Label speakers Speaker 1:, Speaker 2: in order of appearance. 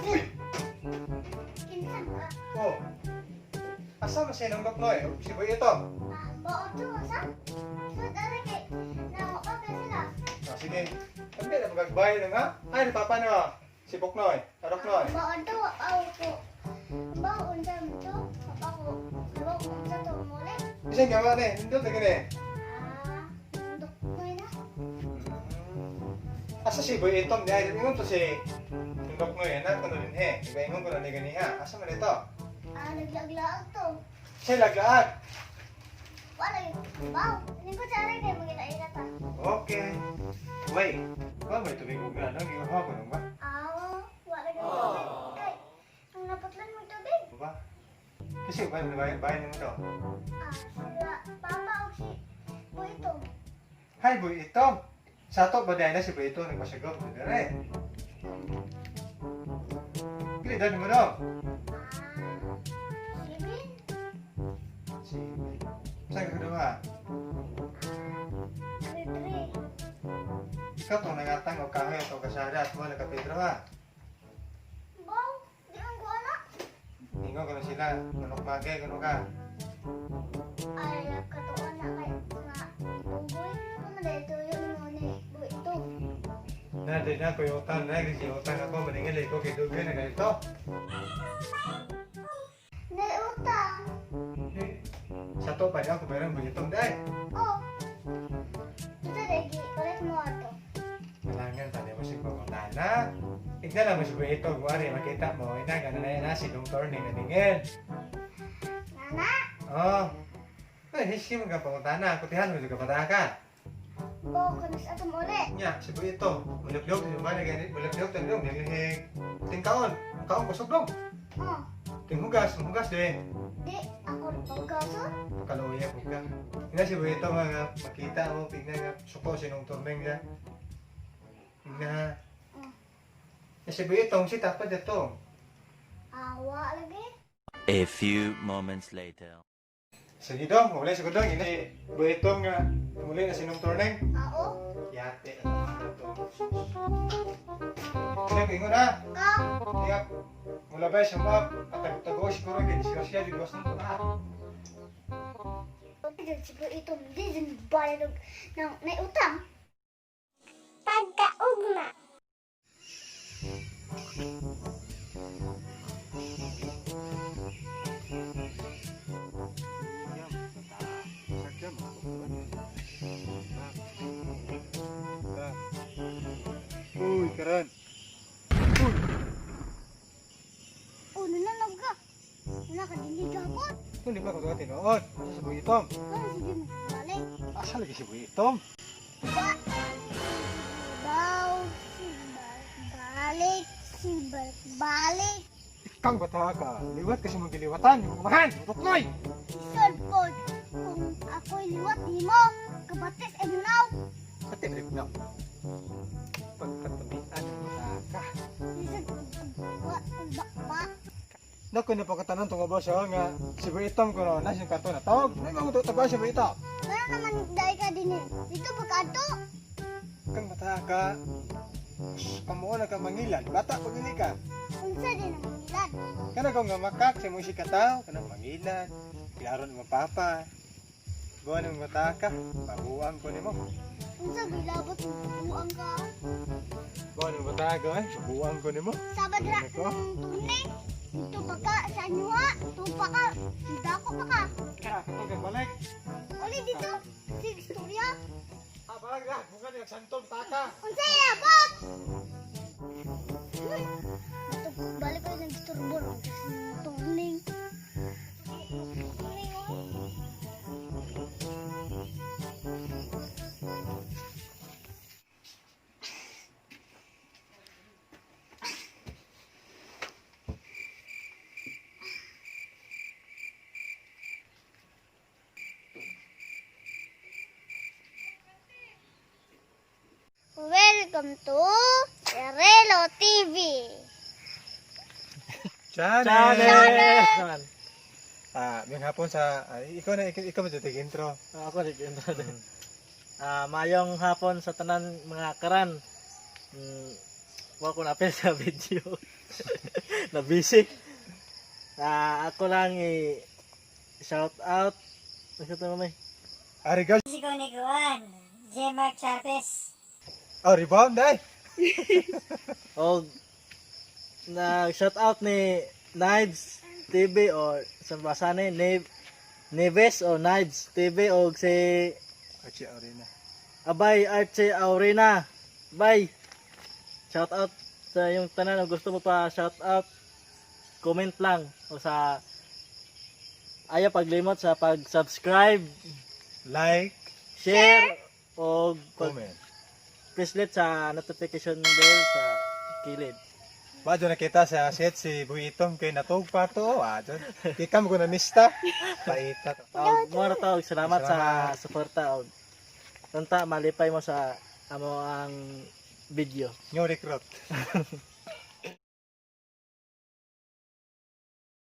Speaker 1: Uy!
Speaker 2: Kinsa ka?
Speaker 1: Oh. Asa man siya nang Doknoy? Si Boy ito.
Speaker 2: Ah, baon to asa? So dali kay na okay sila.
Speaker 1: Ah, sige. Kami na magagbay na nga. Ay, ni Papa na. Si Boknoy. Ah, Doknoy.
Speaker 2: Baon to aw ko. Baon sa to. Papa ko. Baon unsa to mole?
Speaker 1: Bisan gawa ni. Nindot na gini.
Speaker 2: Ah, Doknoy na.
Speaker 1: Asa si Boy Itom? Di ay, ingon to si Doknoy. Anak ko na din he. Iba ingon ko na ni ganiha. Asa man ito?
Speaker 2: Ah, naglaglaag to.
Speaker 1: Siya laglaag.
Speaker 2: Wala yun. Baw, lingkod sa aray kay magila-ila ta.
Speaker 1: Okay. Wait. Wa may tubig ug ano? Giuhaw ko nung ba?
Speaker 2: Ah, wala gyud tubig. Kay ang naputlan mo tubig.
Speaker 1: Ba? Kasi ba bay bay nimo to?
Speaker 2: Ah, sila papa og si Boy Itom.
Speaker 1: Hi Boy Itom. Sa ato ba dahil na si Boy Itom nagpasagop na dire? Pili dad mo daw.
Speaker 2: Ah, 7.
Speaker 1: Si Saan ka daw ha?
Speaker 2: Grade 3.
Speaker 1: Ikaw tong nangatang og kahoy atong kasada at mo naka Pedro ha.
Speaker 2: Baw, di man ko ana.
Speaker 1: Ingon ko na sila, manok magay kuno ka.
Speaker 2: Ay, katuon na kay nga unggoy. Ano dahil tuyo ni mo ni Boy Itom.
Speaker 1: Na di na ko utang na si utang ako maningil ko kay dugay na ganito.
Speaker 2: Nay utang.
Speaker 1: Eh, sa to pa niya ko bayaran Boy Itom dai.
Speaker 2: Oh. Ito dahil gi kulit mo ato.
Speaker 1: Malangan pa niya mo si pangutana. Tignan lang mo si Boy Itom, wari makita mo ina gana na na si Dong Torning naningil.
Speaker 2: Nana,
Speaker 1: Oh. Ay, hisi mo ka pangutana, kutihan mo juga pataka.
Speaker 2: baw kanis ato mo ulit.
Speaker 1: Nya, si Boy Itom, mulakyog si Mari gani, mulakyog tanong nilihig. Tingkaon, kaon kusog dong.
Speaker 2: Oh,
Speaker 1: Tinghugas, hugas de.
Speaker 2: di ako rin pagkaso.
Speaker 1: Pagkaluya po ka. Ina si Boy Itom nga makita mo pigna nga suko si nung torneng niya. Ina. Ya, si Boy Itom si tapad ato.
Speaker 2: Awa lagi.
Speaker 3: A few moments later.
Speaker 1: Sige dong, muli sa dong ina si Boy Itom nga muli na si nung torneng.
Speaker 2: Ao.
Speaker 1: Yate. Ina ingon na.
Speaker 2: Ka.
Speaker 1: Kaya mula ba siya mo patag-tago siguro kay disgrasya di was nang ah.
Speaker 2: Di si Boy Itom di din bayad og nang nay utang. Pagkaugma.
Speaker 1: Uy, karan.
Speaker 2: Oh, nananaw ka. Wala ka dili gapon.
Speaker 1: Kung di ba ko tinuod? Asa si Boy Itom?
Speaker 2: Wala sige mo balik.
Speaker 1: Asa lagi si Boy Itom?
Speaker 2: Ba. Baw si balik si balik.
Speaker 1: Ikang bata ka. Liwat kasi mong giliwatan. Yung kumahan. Tuknoy!
Speaker 2: Isod po kung ako'y liwat nimo, kabatis ay lunaw.
Speaker 1: Pati bilip na. Pagkatabian ng bata ka.
Speaker 2: Isod wa ba ba.
Speaker 1: Naku na pagkatanan tungkol ba siya nga si Boy Itom ko no, nasa yung karton na tawag. May mga taba si Boy Itom.
Speaker 2: Wala naman dahil ka din eh. Dito pa ka ato.
Speaker 1: Kang bata ka. Kamuo na ka mangilan. Bata pag hindi ka.
Speaker 2: Unsa din ang mangilan.
Speaker 1: Kana ko nga makak sa mong sikataw. Kana mangilan. Klaro ni papa. Buwan ng bata ka. Babuang ko nimo.
Speaker 2: Unsa gilabot buang ka.
Speaker 1: Buwan ng bata ka eh. Babuang ko nimo.
Speaker 2: Sabad ra
Speaker 1: Ano ko?
Speaker 2: ng tunay. Dito pa ka sa anyuha. Tupa ka. Dako pa ka.
Speaker 1: Kaya, katong balik.
Speaker 2: Uli dito. Sig istorya.
Speaker 1: Ah, parang na. Bunga niya santol taka.
Speaker 2: Unsa ilabot? Balik ko yung nagturbo ro. Turning. Turning oh. Welcome to Relo TV.
Speaker 1: Channel!
Speaker 4: Channel!
Speaker 1: Ah, may hapon sa ikaw na ikaw, ikaw mo dito intro.
Speaker 4: Ako rin intro din. Ah, mayong hapon sa tanan mga karan. Wa ko na sa video. Na busy. Ah, ako lang i shout out. Ano to, mamay?
Speaker 1: Arigal.
Speaker 5: Si Kunikuan, J. Mark Chavez.
Speaker 1: Oh, rebound ay.
Speaker 4: Og nag shout out ni Knives TV or sa basa ni Neves o Knives TV og si
Speaker 1: Archie Arena.
Speaker 4: Abay Archie Aurena. Bye. Shout out sa yung tanan kung gusto mo pa shout out, comment lang o sa ayaw paglimot sa pag-subscribe,
Speaker 1: Like,
Speaker 4: share o pag
Speaker 1: comment.
Speaker 4: preslet sa notification bell sa kilid.
Speaker 1: Ba, doon nakita sa set si Buitong kay natug pa to. Ah, doon. Kita mo ko na mista. Paita to.
Speaker 4: Og mo ra to, og salamat sa
Speaker 1: Salamat.
Speaker 4: suporta og unta malipay mo sa amo ang video.
Speaker 1: New recruit.